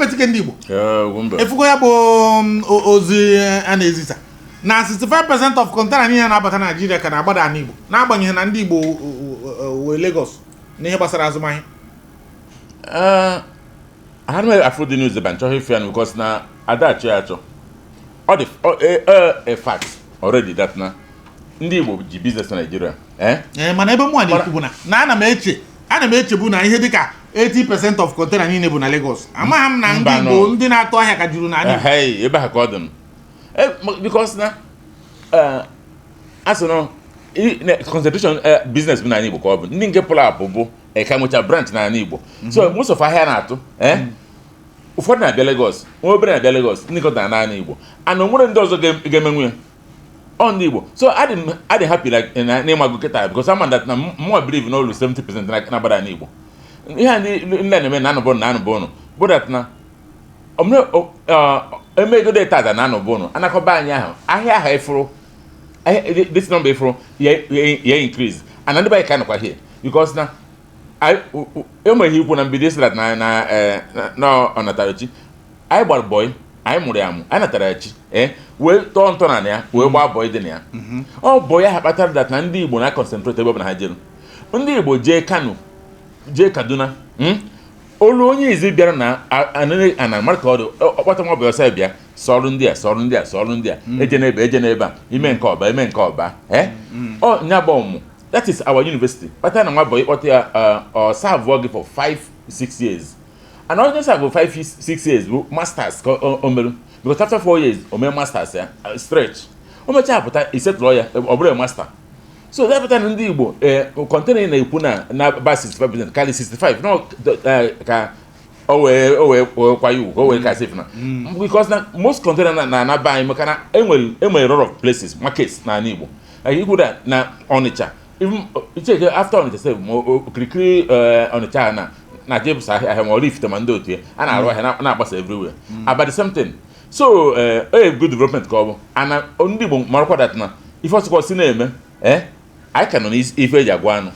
Ebubedike ndị Igbo. Ee, Ugwumba. Efugo ya bụ ozi a na-ezisa na 65% of container niile na-abata Naijiria ka na-agbada ala Igbo, n'agbanyeghị na ndị Igbo wee Lagos n'ihe gbasara azụmahịa. Ee, ha na afụ dị news ebe nchọghị ife ya, because na ada achọ ya achọ. Ọ dị a fact already that na ndị Igbo ji business na Nigeria, eh. Ee, mana ebe mụnwa na-ekwu bụ na ana m echebu na ihe dịka 80% of container niile bụ na Lagos. Amaghị m na ndị Mba, Igbo no. ndị na-atụ ahịa ka juru na Igbo. Hey, ebe ha ka ọ dị m. Because na a sị na concentration business bụ n'ala Igbo ka ọ bụ ndị nke pụrụ apụ bụ ka nwecha branch n'ala Igbo. So most of ahịa na-atụ, ụfọdụ na-abịa Lagos, nwa obere na-abịa Lagos, ndị nkọta n'ala Igbo, and o nwere ndị ọzọ ga-emenwu ya, ọ ndị Igbo. So adị m happy like na n'ịmago kịta, because ama that na mụnwa believe na olu 70% na-agbada n'Igbo. Ihe a ndị a na-eme na anụbụ na anụbụ ụnụ bụ that na emegode tata na anụbụ ụnụ anakọba anyị ahụ ahịa ahụ efuru this number efuru ya increase, and ndị be anyị ka nọkwa here, because na enweghị ikwu na mbido isi that na ọ natara chi anyị gbara bọị, anyị mụrụ ya amụ, anyị natara ya chi, wee tọọ ntọala ya, wee gbaa bọị dị na ya. Ọ bọị ahụ kpatara that na ndị Igbo na concentrate ebe ọ bụla ha jere. Ndị Igbo jee Kano, jee Kaduna, Olu onye izi bịara na ana mara ka ọ dị, ọkpọta nwa bịa ọsọ bịa sọrụ ndị a, sọrụ ndị a, sọrụ ndị a, eje n'ebe, eje n'ebe a, ime nke ọba, ime nke ọba, ọ nya bụ ọmụmụ. That is our university kpatara na nwa bọyị kpọta ya, ọ serve gị for 5 6 years, and onye serve 5 6 years bụ masters ka o merụ, because after 4 years o mee masters ya, stretch, o mechaa pụta, isetụlọ ya, ọ bụrụ master. So that pụtara na ndị Igbo, container na-ekwu na ba 65% karị 65 no ka o wee kwa ya ugwu ka o wee ka safe na, because na most container na anaba anyị, maka na enwere lot of places, markets na ala Igbo, like ikwu na Ọnịcha, even icheke after Ọnịcha sef, ma okirikiri Ọnịcha na jebụsa ahịa ahịa, ma Oraifite, ma ndị otu ya a na-arụ ahịa na-agbasa everywhere about the same thing. So a good development ka ọ bụ, ana ndị Igbo marakwa that na ife ọsịkwa si na-eme, anyị ka nọ n'ife eji agwa anụ.